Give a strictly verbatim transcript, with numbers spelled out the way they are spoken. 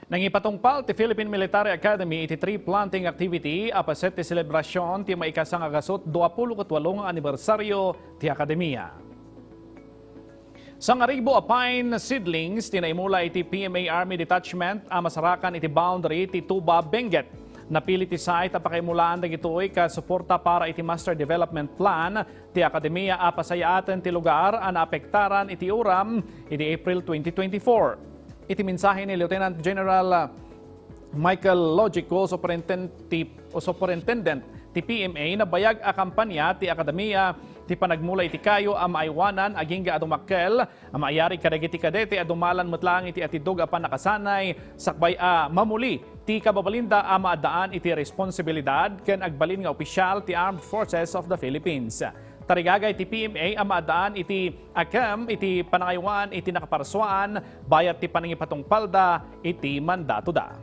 Nangipatungpal ti Philippine Military Academy iti tree planting activity a paset ti selebrasyon ti maikasanga gasut duapulo ket walo nga anibersaryo ti akademia. Sangaribu a pine seedlings ti naimula iti P M A Army Detachment a masarakan iti boundary ti Tuba, Benguet. Napili ti site a pakaimulaan dagitoy ket suporta para iti Master Development Plan ti akademia a pasayaaten ti lugar a naapektaran iti uram iti April twenty twenty-four. Iti mensahe ni Lieutenant General Michael Logico, superintendent ti, o superintendent ti P M A, nabayag a kampanya ti akademia ti panagmula iti kayo a maaywanan agingga a dumakkel a maayari kadagiti kadete a dumalan met laeng iti atidog a pannakasanay sakbay a mamuli ti kababalinda a maaddaan iti responsibilidad ken agbalin nga opisyal ti Armed Forces of the Philippines. Tarigagay ti P M A a maaddaan iti akem iti panangaywan iti nakaparsuaan bayat ti panangipatungpalda iti mandatoda.